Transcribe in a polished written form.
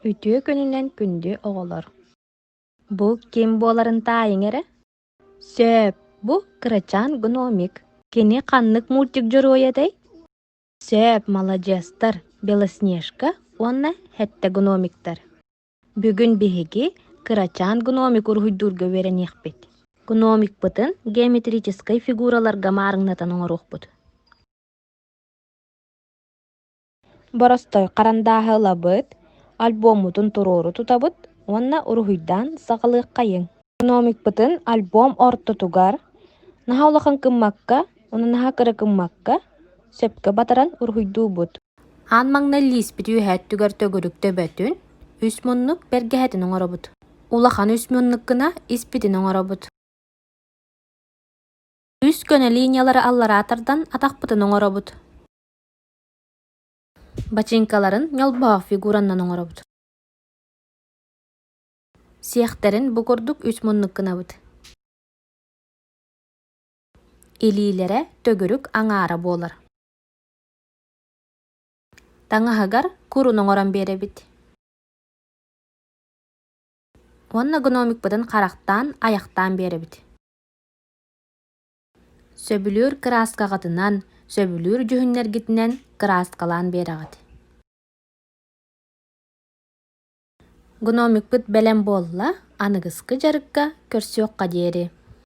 Үтүө күнүнэн күндү оҕолор! Бу ким буоларын таайыҥ эрэ? Сөп, бу кырачаан гномик. Кини ханнык мультик дьоруойа этэй? Сөп, маладьыастар, Белоснежка уонна Һэттэ гномиктар. Бүгүн биһиги кырачаан гномик уруһуйдуурга үөрэниэхпит. Гномикпытын геометрическай фигураларга маарыҥнатан оҥоруохпут. Боростой харандааһы ылабыт, альбоммутун туруору тутабыт уонна уруһуйдаан саҕалыаххайыҥ. Гномикпытын альбом ортотугар наһаа улахан гыммакка уонна наһаа кыра гыммакка сөпкө батаран уруһуйдуубут. Аан маҥнай лииспит үөһээ өттүгэр төгүрүк төбөтүн, үс муннук бэргэһэтин оҥоробут. Улахан үс муннук гына испитин оҥоробут. Үс көнө линиялары аллараа тардан атахпытын оҥоробут. Бачыыҥкаларын ньолбоһох фигуранан оҥоробут. Сиэхтэрин бу курдук үс муннук гынабыт. Илиилэрэ төгүрүк аҥаара буолар. Таҥаһыгар курун оҥорон биэрэбит. Уонна гномикпытын харахтаан, айахтаан биэрэбит. Сөбүлүүр кырааскаҕытынан, сөбүлүүр дьүһүннэргитинэн кырааскалаан биэрэҕит. Гномикпыт бэлэм буолла, аныгыскы дьарыкка көрсүөххэ диэри.